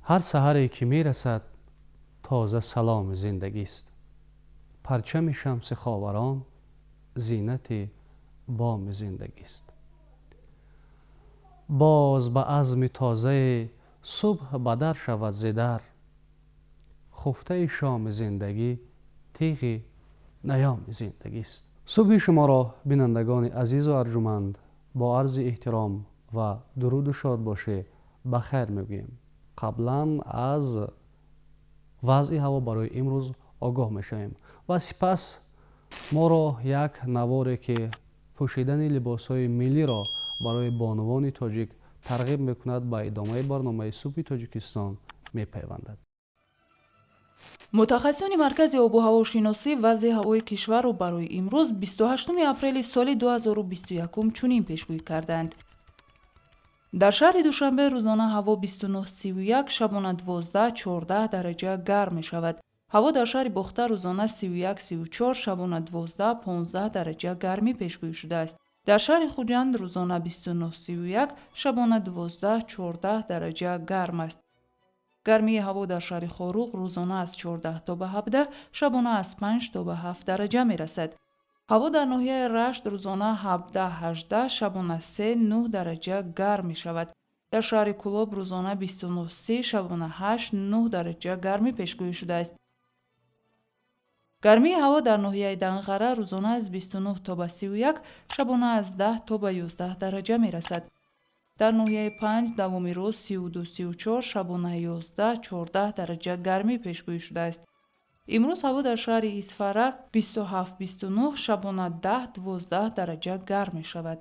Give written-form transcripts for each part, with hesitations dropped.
Ҳар саҳаре ки мерасад, тоза саломи зиндагист. Парчами шамси ховарон зинати боми зиндагист. Боз ба азми тозае субҳ ба дар шавад зи дар, хуфтаи шоми зиндагӣ тиғи наёми зиндагист. Субҳи шуморо, бинандагони азизу арҷуманд, бо арзи эҳтиром ва дуруду шодбошӣ ба хайр мегӯем. Қаблан аз вазъи ҳаво барои имрӯз огоҳ мешавем ва сипас моро як наворе, ки пӯшидани либосҳои миллиро барои бонувони тоҷик тарғиб мекунад, ба идомаи барномаи «Субҳи Тоҷикистон» мепайвандад. Мутахассисони Маркази обу ҳавошиносӣ вазъи ҳавои кишварро барои имрӯз, 28 апрели соли 2021, чунин пешгӯӣ карданд. Дар шаҳри Душанбе рӯзона ҳаво 29-31, шабона 12-14 дараҷа гарм мешавад. Ҳаво дар шаҳри Бохтар рӯзона 31-34, шабона 12-15 дараҷа гармӣ пешгӯӣ шудааст. Дар шаҳри Хуҷанд рӯзона 29-31, шабона 12-14 дараҷа гарм аст. Гармии ҳаво дар шаҳри Хоруғ рӯзона аз 14 то ба 17, шабона аз 5 то ба 7 дараҷа мерасад. Ҳаво дар ноҳияи Рашт рӯзона 17-18, шабона 3-9 дараҷа гарм мешавад. Дар шаҳри Кӯлоб рӯзона 29-30, шабона 8-9 дараҷа гармӣ пешгӯӣ шудааст. Гармии ҳаво дар ноҳияи Данғара рӯзона аз 29 то ба 31, шабона аз 10 то ба 11 дараҷа мерасад. Дар ноҳияи Панҷ давоми рӯз 32-34, шабона 11-14 дараҷа гармӣ пешгӯӣ шудааст. Имрӯз ҳаво дар шаҳри Исфара 27-29, шабона 10-12 дараҷа гарм мешавад.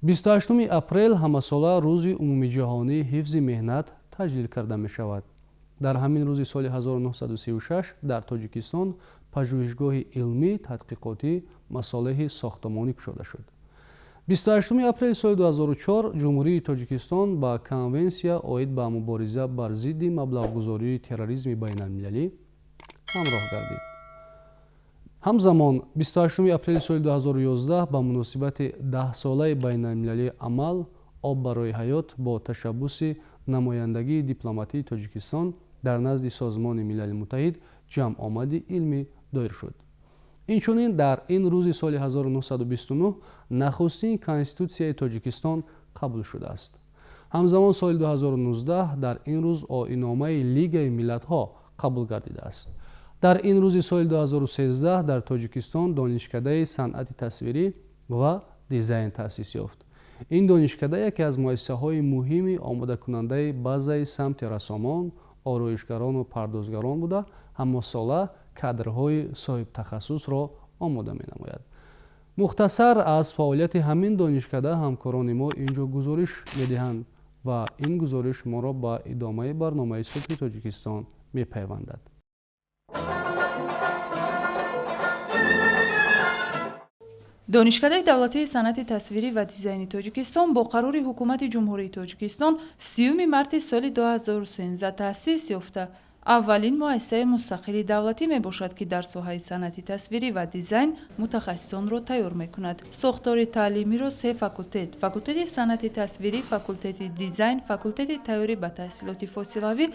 28 апрел ҳамасола Рӯзи умумиҷаҳонии ҳифзи меҳнат таҷлил карда мешавад. Дар ҳамин рӯзи соли 1936 дар Тоҷикистон Пажӯҳишгоҳи илмӣ тадқиқотӣ масолеҳи сохтмонӣ кушода шуд. 28 апрели соли 2004 Ҷумҳурии Тоҷикистон ба Конвенсия оид ба мубориза бар зидди маблағгузории терроризми байналмилалӣ ҳамроҳ гардид. Ҳамзамон 28 апрели соли 2011 ба муносибати 10-солаи байналмилалии амал «Об барои ҳаёт» бо ташаббуси намояндагии дипломатии Тоҷикистон дар назди Созмони Милали Муттаҳид ҷамъомади илмӣ доир шуд. Инчунин дар ин рӯзи соли 1929 нахустин Конститутсияи Тоҷикистон қабул шудааст. Ҳамзамон соли 2019 дар ин рӯз Оинномаи Лигаи миллатҳо қабул гардидааст. Дар ин рӯзи соли 2013 дар Тоҷикистон Донишкадаи санъати тасвирӣ ва дизайн таъсис ёфт. Ин донишкада яке аз муассисаҳои муҳими омодакунандаи базаи самти рассомон, ороишгарону пардозгарон буда, ҳамасола кадрҳои соҳибтахассусро омода менамояд. Мухтасар аз фаъолияти ҳамин донишкада ҳамкорони мо ин ҷо гузориш медиҳанд ва ин гузориш моро ба идомаи барномаи Субҳи Тоҷикистон мепайвандад. Донишкадаи давлатии санъати тасвирӣ ва дизайни Тоҷикистон бо қарори Ҳукумати Ҷумҳурии Тоҷикистон 30 марти соли 2013 таъсис ёфта, аввалин муассисаи мустақили давлатӣ мебошад, ки дар соҳаи санъати тасвирӣ ва дизайн мутахассисонро тайёр мекунад. Сохтори таълимиро се факултет: факултети санъати тасвирӣ, факултети дизайн, факултети тайёрӣ ба таҳсилоти фосилавӣ,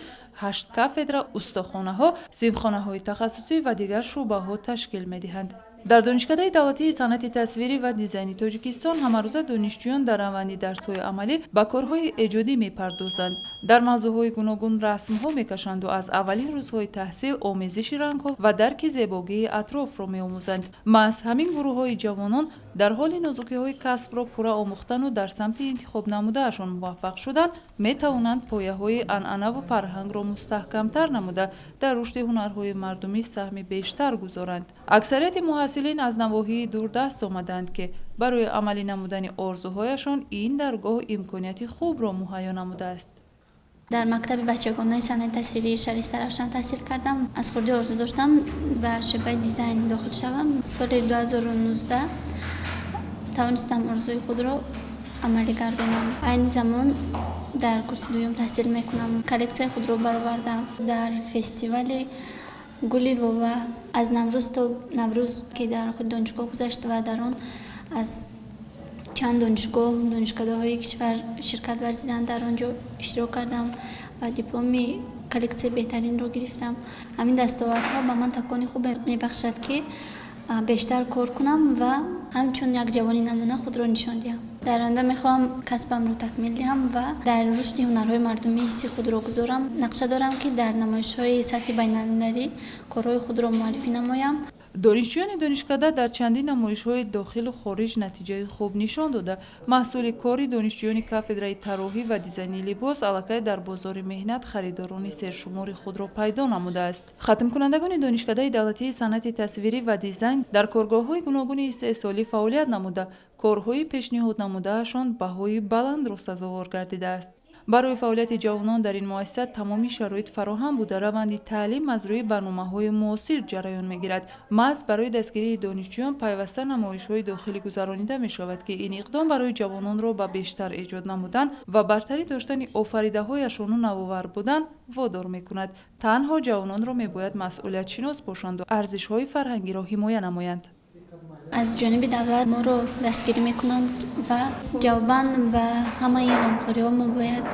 ҳашт кафедра, устохонаҳо, синфхонаҳои тахассусӣ ва дигар шӯъбаҳо ташкил медиҳанд. Дар Донишкадаи давлатии санъати тасвирӣ ва дизайни Тоҷикистон ҳамарӯза донишҷӯён дар раванди дарсҳои амалӣ ба корҳои эҷодӣ мепардозанд, дар мавзӯъҳои гуногун расмҳо мекашанду аз аввалин рӯзҳои таҳсил омезиши рангҳо ва дарки зебогии атрофро меомӯзанд. Маҳз ҳамин гурӯҳҳои ҷавонон дар ҳоли нозукиҳои касбро пурра омӯхтану дар самти интихобнамудаашон муваффақ шудан метавонанд пояҳои анъанаву фарҳангро мустаҳкамтар намуда, дар рушди ҳунарҳои мардумӣ саҳми бештар гузоранд. Аксарияти муҳассилин аз навоҳии дурдаст омадаанд, ки барои амалӣ намудани орзуҳояшон ин даргоҳ имконияти хубро муҳайё намудааст. Дар мактаби бачагонаи санъати тасвирии шаҳри Истаравшан таҳсил кардам. Аз хурдӣ орзу доштам ба шӯъбаи дизайн дохил шавам. Соли 2019 тавонистам орзуи худро амалӣ гардонам. Айни замон дар курси дуюм таҳсил мекунам. Коллексияи худро баровардам. Дар фестивали Гули лола аз Наврӯз то Наврӯз, ки дар худи донишгоҳ гузашт ва дар он аз чанд донишгоҳ, донишкадаҳои кишвар ширкат варзиданд, дар он ҷо иштирок кардам ва дипломи коллексияи беҳтаринро гирифтам. Ҳамин дастовардҳо ба ман такони хубе мебахшад, ки бештар кор кунам ва ҳамчун як ҷавони намуна худро нишон диҳам. Дар оянда мехоҳам касбамро такмил диҳам ва дар рушди ҳунарҳои мардумӣ ҳисси худро гузорам. Нақша дорам, ки дар намоишҳои сатҳи байналмилалӣ корҳои худро муаррифӣ намоям. Донишҷӯёни донишкада дар чандин намоишҳои дохилу хориҷ натиҷаи хуб нишон дода, маҳсули кори донишҷӯёни кафедраи тарроҳӣ ва дизайни либос аллакай дар бозори меҳнат харидорони сершумори худро пайдо намудааст. Хатмкунандагони Донишкадаи давлатии санъати тасвирӣ ва дизайн дар коргоҳҳои гуногуни истеҳсолӣ фаъолият намуда, корҳои пешниҳод намудаашон баҳои баландро сазовор гардидааст. Барои фаъолияти ҷавонон дар ин муассиса тамоми шароит фароҳам буда, раванди таълим аз рӯи барномаҳои муосир ҷараён мегирад. Маҳз барои дастгирии донишҷӯён пайваста намоишҳои дохилӣ гузаронида мешавад, ки ин иқдом барои ҷавононро ба бештар эҷод намудан ва бартарӣ доштани офаридаҳояшону навовар будан водор мекунад. Танҳо ҷавононро мебояд масъулиятшинос бошанду арзишҳои фарҳангиро ҳимоя намоянд. Аз ҷониби давлат моро дастгирӣ мекунанд ва ҷавобан ба ҳамаи ғамхориҳо мо бояд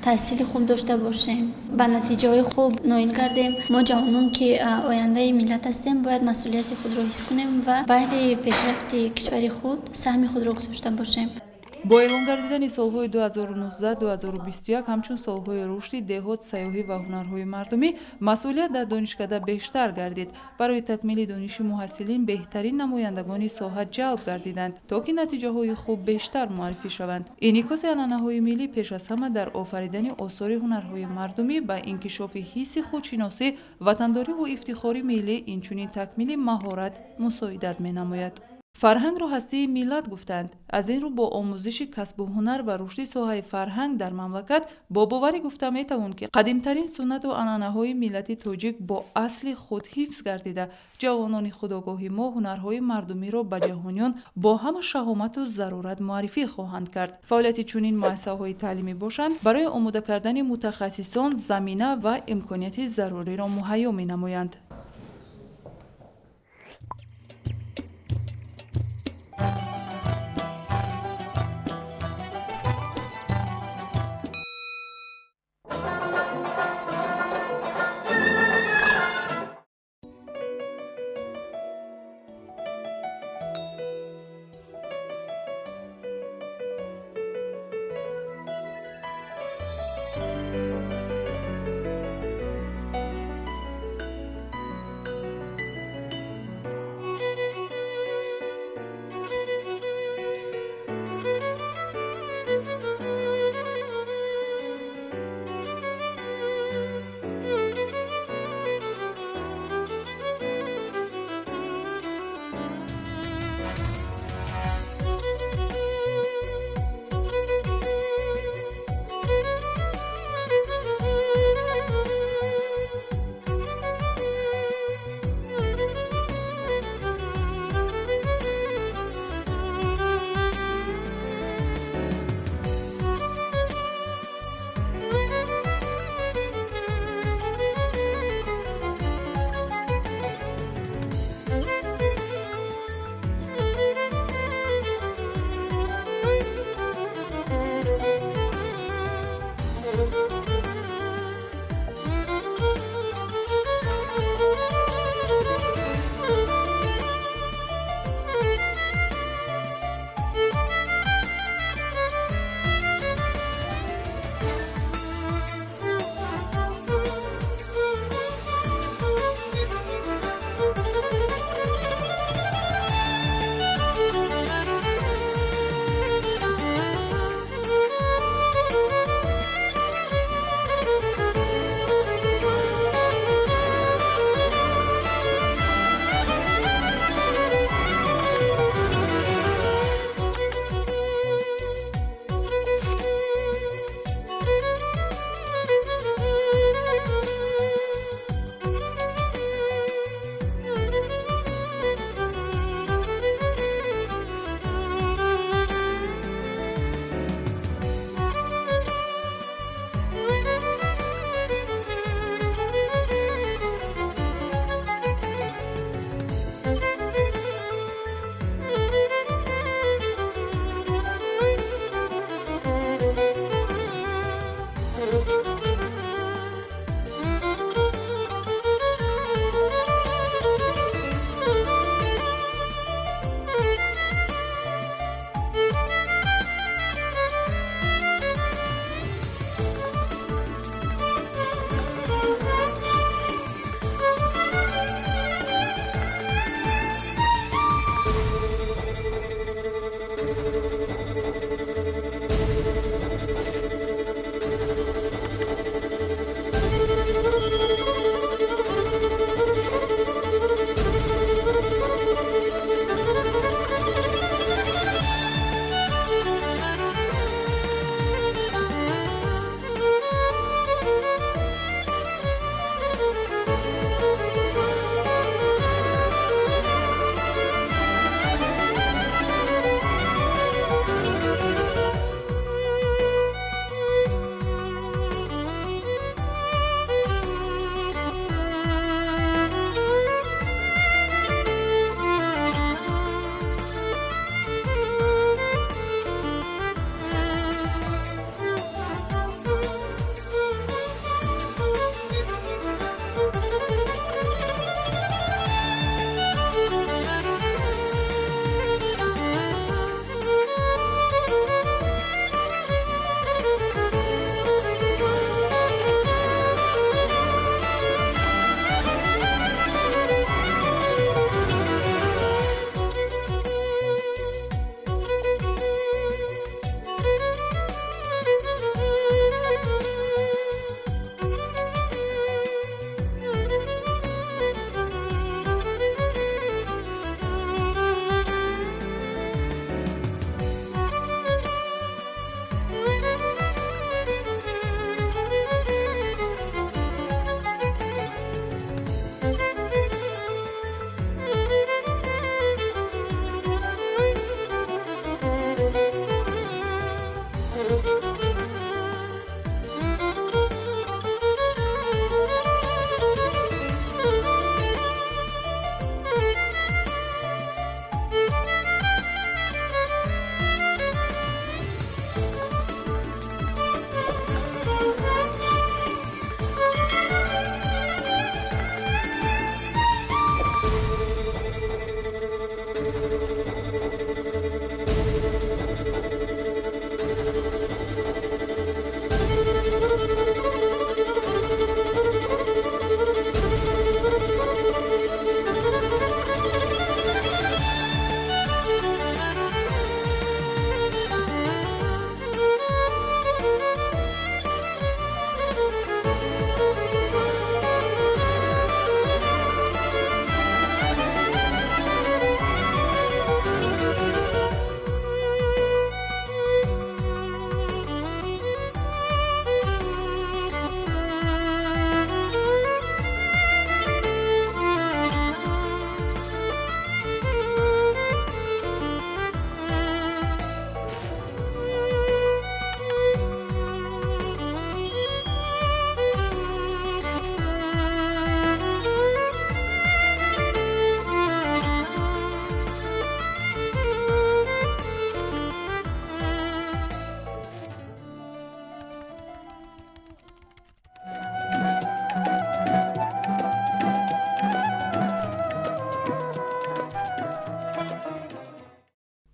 таҳсили хуб дошта бошем, ба натиҷаҳои хуб ноил гардем. Мо ҷавонон, ки ояндаи миллат ҳастем, бояд масъулияти худро ҳис кунем ва баҳри пешрафти кишвари худ саҳми худро гузошта бошем. Бо эълон гардидани солҳои 2019-2021 ҳамчун солҳои рушди деҳот, сайёҳӣ ва ҳунарҳои мардумӣ масъулият дар донишкада бештар гардид. Барои такмили дониши муҳассилин беҳтарин намояндагони соҳа ҷалб гардиданд, то ки натиҷаҳои хуб бештар муаррифӣ шаванд. Инъикоси анъанаҳои миллӣ пеш аз ҳама дар офаридани осори ҳунарҳои мардумӣ ба инкишофи ҳисси худшиносӣ, ватандориву ифтихори миллӣ, инчунин такмили маҳорат мусоидат менамояд. Фарҳангро ҳастии миллат гуфтанд. Аз ин рӯ бо омӯзиши касбу ҳунар ва рушди соҳаи фарҳанг дар мамлакат бо боварӣ гуфта метавон, ки қадимтарин суннату анъанаҳои миллати тоҷик бо асли худ ҳифз гардида, ҷавонони худогоҳи мо ҳунарҳои мардумиро ба ҷаҳониён бо ҳама шаҳомату зарурат муаррифӣ хоҳанд кард. Фаъолияти чунин муассисаҳои таълимӣ бошанд, барои омода кардани мутахассисон замина ва имконияти заруриро муҳайё менамоянд.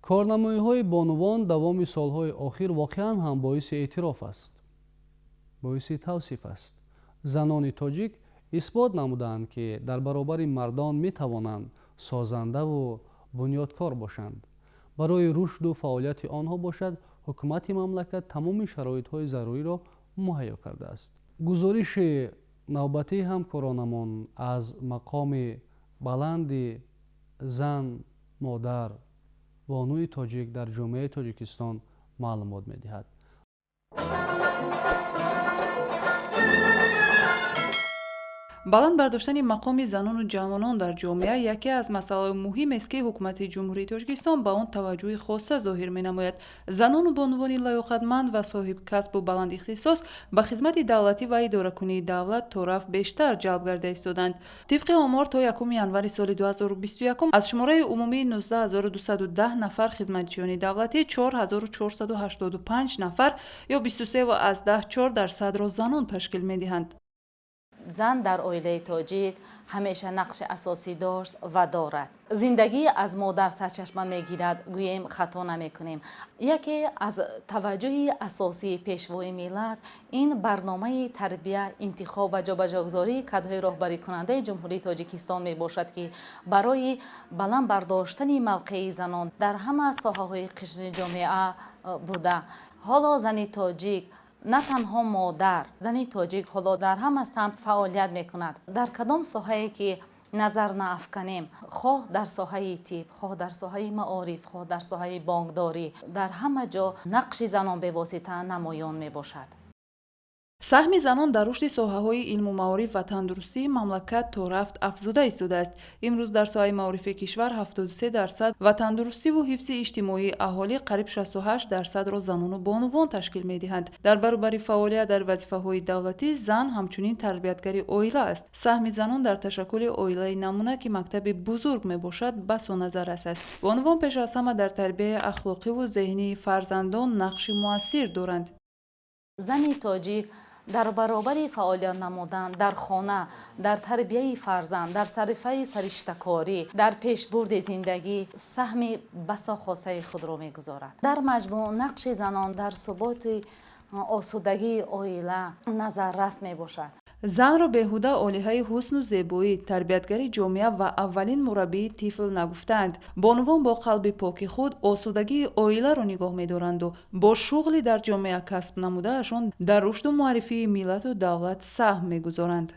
Корнамоиҳои бонувон давоми солҳои охир воқеан ҳам боиси эътироф аст, боиси тавсиф аст. Занони тоҷик исбот намудаанд, ки дар баробари мардон метавонанд созандаву бунёдкор бошанд. Барои рушду фаъолияти онҳо бошад, ҳукумати мамлакат тамоми шароитҳои заруриро муҳайё кардааст. Гузориши навбатии ҳамкоронамон аз мақоми баланди зан, модар, бонуи тоҷик дар ҷомеаи Тоҷикистон маълумот медиҳад. Баланд бардоштани мақоми занону ҷавонон дар ҷомеа яке аз масъалаҳои муҳимест, ки ҳукумати Ҷумҳурии Тоҷикистон ба он таваҷҷӯҳи хоса зоҳир менамояд. Занону бонувони лаёқатманд ва соҳибкасбу баландихтисос ба хизмати давлатӣ ва идоракунии давлат торафт бештар ҷалб гарда истоданд. Тибқи омор, то 1 январи соли 2021 аз шумораи умумии 19210 нафар хизматчиёни давлатӣ 4485 нафар ё 23,4%-ро занон ташкил медиҳанд. Зан дар оилаи тоҷик ҳамеша нақши асосӣ дошт ва дорад. Зиндагӣ аз модар сарчашма мегирад, гӯем хато намекунем. Яке аз таваҷҷӯҳи асосии пешвои миллат ин барномаи тарбия, интихоб ва ҷобаҷогузории кадрҳои роҳбарикунандаи Ҷумҳурии Тоҷикистон мебошад, ки барои баланд бардоштани мавқеи занон дар ҳама соҳаҳои қишри ҷомеа буда. Ҳоло зани тоҷик на танҳо модар, зани тоҷик ҳоло дар ҳама самт фаъолият мекунад. Дар кадом соҳае ки назар наафканем, хоҳ дар соҳаи тиб, хоҳ дар соҳаи маориф, хоҳ дар соҳаи бонкдорӣ, дар ҳама ҷо нақши занон бевосита намоён мебошад. Саҳми занон дар рушди соҳаҳои илму маориф ва тандурустии мамлакат то рафт афзуда истодааст. Имрӯз дар соҳаи маорифи кишвар 73% ва тандурустиву ҳифзи иҷтимоии аҳолӣ қариб 68%-ро занону бонувон ташкил медиҳанд. Дар баробари фаъолият дар вазифаҳои давлатӣ, зан ҳамчунин тарбиятгари оила аст. Саҳми занон дар ташаккули оилаи намуна, ки мактаби бузург мебошад, басо назаррас аст. Бонувон пеш аз ҳама дар тарбияи ахлоқиву зеҳнии фарзандон нақши муассир доранд. Зани тоҷик дар баробари фаъолият намудан дар хона, дар тарбияи фарзанд, дар сарифаи сариштакорӣ, дар пешбурди зиндагӣ саҳми басо хосаи худро мегузорад. Дар маҷмӯъ нақши занон дар суботи осудагии оила назаррас мебошад. Занро беҳуда олиҳаи ҳусну зебоӣ, тарбиятгари ҷомеа ва аввалин мураббии тифл нагуфтаанд. Бонувон бо қалби поки худ осудагии оиларо нигоҳ медоранду бо шуғли дар ҷомеа касб намудаашон дар рушду муаррифии миллату давлат саҳм мегузоранд.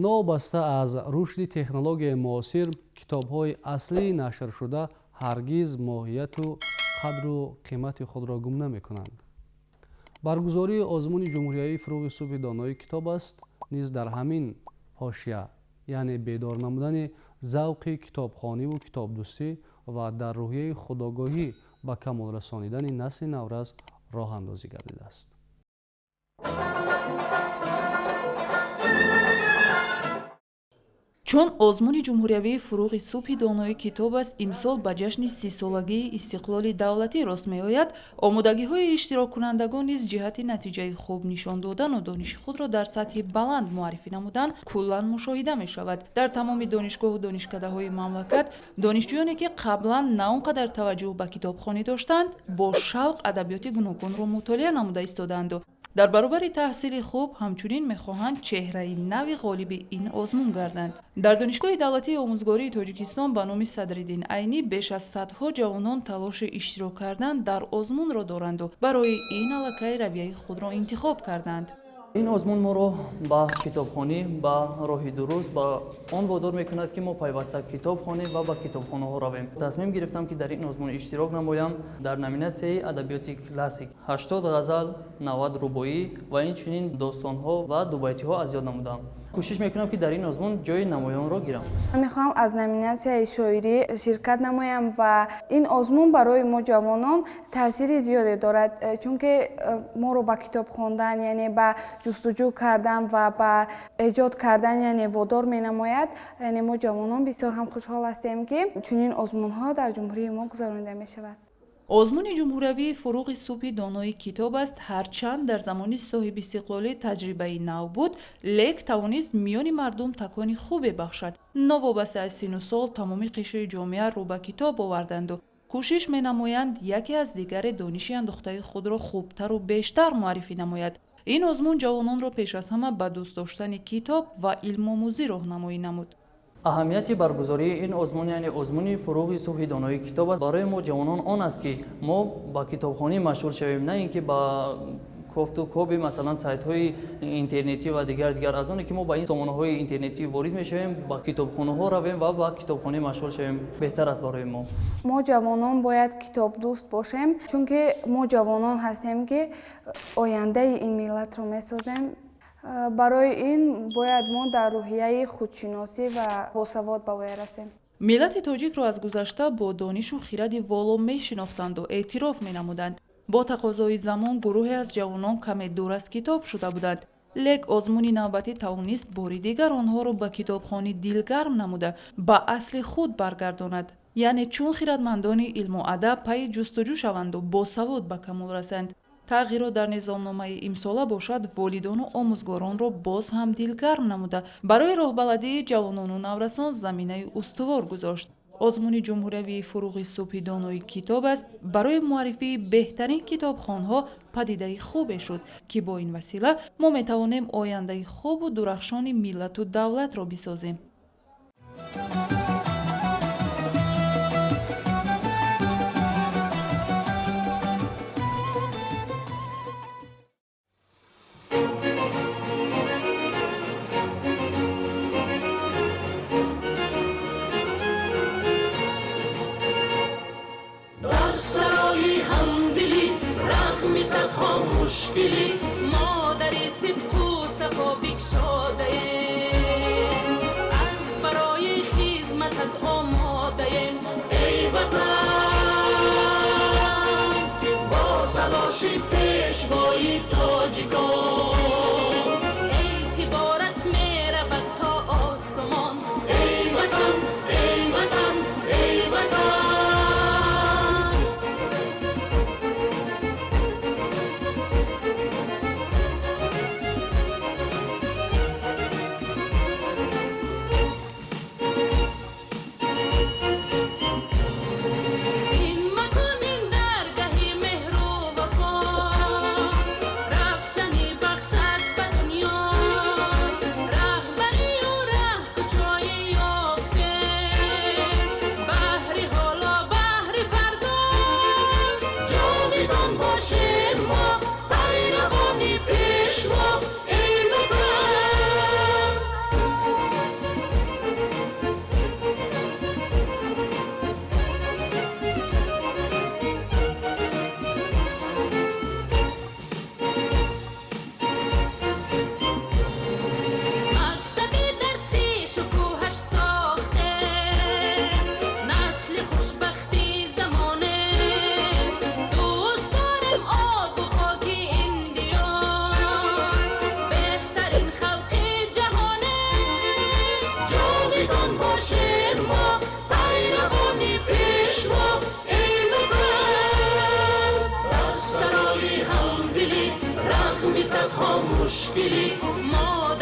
Новобаста аз рушди технологияи муосир, китобҳои аслии нашршуда ҳаргиз моҳияту қадру қимати худро гум намекунанд. Баргузории озмуни ҷумҳуриявии «Фурӯғи субҳи донои китоб аст» низ дар ҳамин ҳошия, яъне бедор намудани завқи китобхониву китобдӯстӣ ва дар рӯҳияи худогоҳӣ ба камол расонидани насли наврас роҳандозӣ гардидааст. Чун озмуни ҷумҳуриявии «Фурӯғи субҳи донои китоб аст» имсол ба ҷашни 30-солагии истиқлоли давлатӣ рост меояд, омодагиҳои иштироккунандагон низ ҷиҳати натиҷаи хуб нишон додану дониши худро дар сатҳи баланд муаррифӣ намудан куллан мушоҳида мешавад. Дар тамоми донишгоҳу донишкадаҳои мамлакат донишҷӯёне, ки қаблан на он қадар таваҷҷӯҳ ба китобхонӣ доштанд, бо шавқ адабиёти гуногунро мутолиа намуда истодаанду дар баробари таҳсили хуб ҳамчунин мехоҳанд чеҳраи нави ғолиби ин озмун гарданд. Дар Донишгоҳи давлатии омӯзгории Тоҷикистон ба номи Садриддин Айнӣ беш аз садҳо ҷавонон талоши иштирок кардан дар озмунро доранду барои ин аллакай равияи худро интихоб карданд. Ин озмун моро ба китобхонӣ, ба роҳи дуруст, ба он водор мекунад, ки мо пайваста китоб хонем ва ба китобхонаҳо равем. Тасмим гирифтам, ки дар ин озмун иштирок намоям. Дар номинатсияи адабиёти классик 80 ғазал, 90 рубоӣ ва инчунин достонҳо ва дубайтиҳо аз ёд намудам. Кӯшиш мекунам, ки дар ин озмун ҷои намоёнро гирам. Мехоҳам аз номинатсияи шоирӣ ширкат намоям ва ин озмун барои мо ҷавонон таъсири зиёде дорад, чунки моро ба китоб хондан, яъне ба ҷустуҷӯ кардан ва ба эҷод кардан, яъне водор менамояд. Яъне мо ҷавонон бисёр ҳам хушҳол ҳастем, ки чунин озмунҳо дар ҷумҳурии мо гузаронида мешавад. Озмуни ҷумҳуриявии «Фурӯғи субҳи донои китоб аст» ҳарчанд дар замони соҳибистиқлолӣ таҷрибаи нав буд, лек тавонист миёни мардум такони хубе бахшад. Новобаста аз сину сол, тамоми қишри ҷомеа рӯ ба китоб оварданду кӯшиш менамоянд, яке аз дигаре дониши андӯхтаи худро хубтару бештар муаррифӣ намояд. Ин озмун ҷавононро пеш аз ҳама ба дӯст доштани китоб ва илмомӯзӣ роҳнамоӣ намуд. Аҳамияти баргузории ин озмун, яъне озмуни «Фурӯғи субҳи донои китоб аст», барои мо ҷавонон он аст, ки мо ба китобхонӣ машғул шавем, на ин ки ба кофту коби, масалан, сайтҳои интернетӣ ва дигар дигар. Аз оне ки мо ба ин сомонаҳои интернетӣ ворид мешавем, ба китобхонаҳо равем ва ба китобхонӣ машғул шавем, беҳтар аст барои мо. Мо ҷавонон бояд китобдӯст бошем, чунки мо ҷавонон ҳастем, ки ояндаи ин миллатро месозем. Барои ин бояд мо дар рӯҳияи худшиносӣ ва босавод ба воя расем. Миллати тоҷикро аз гузашта бо донишу хиради воло мешинохтанду эътироф менамуданд. Бо тақозои замон гурӯҳе аз ҷавонон каме дур аз китоб шуда буданд, лек озмуни навбатӣ тавонист бори дигар онҳоро ба китобхонӣ дилгарм намуда, ба асли худ баргардонад, яъне чун хиратмандони илму адаб пайи ҷустуҷӯ шаванду босавод ба камол расанд. Тағйирот дар низомномаи имсола бошад, волидону омӯзгоронро боз ҳам дилгарм намуда, барои роҳбаладии ҷавонону наврасон заминаи устувор гузошт. Озмуни ҷумҳуриявии «Фурӯғи субҳи донои китоб аст» барои муаррифии беҳтарин китобхонҳо падидаи хубе шуд, ки бо ин васила мо метавонем ояндаи хубу дурахшони миллату давлатро бисозем. Мушкилӣ модари сидқу сафо бикшодаем, аз барои хизматат омодаем. Эй Ватан, бо талоши пешвои тоҷикон эътиборат меравад то осмон. Эй Ватан, эй Ватан, эй Ватан. Ин макон, ин даргаҳи меҳру вафо равшанӣ бахшад. Садҳо мушкилӣ. Мо.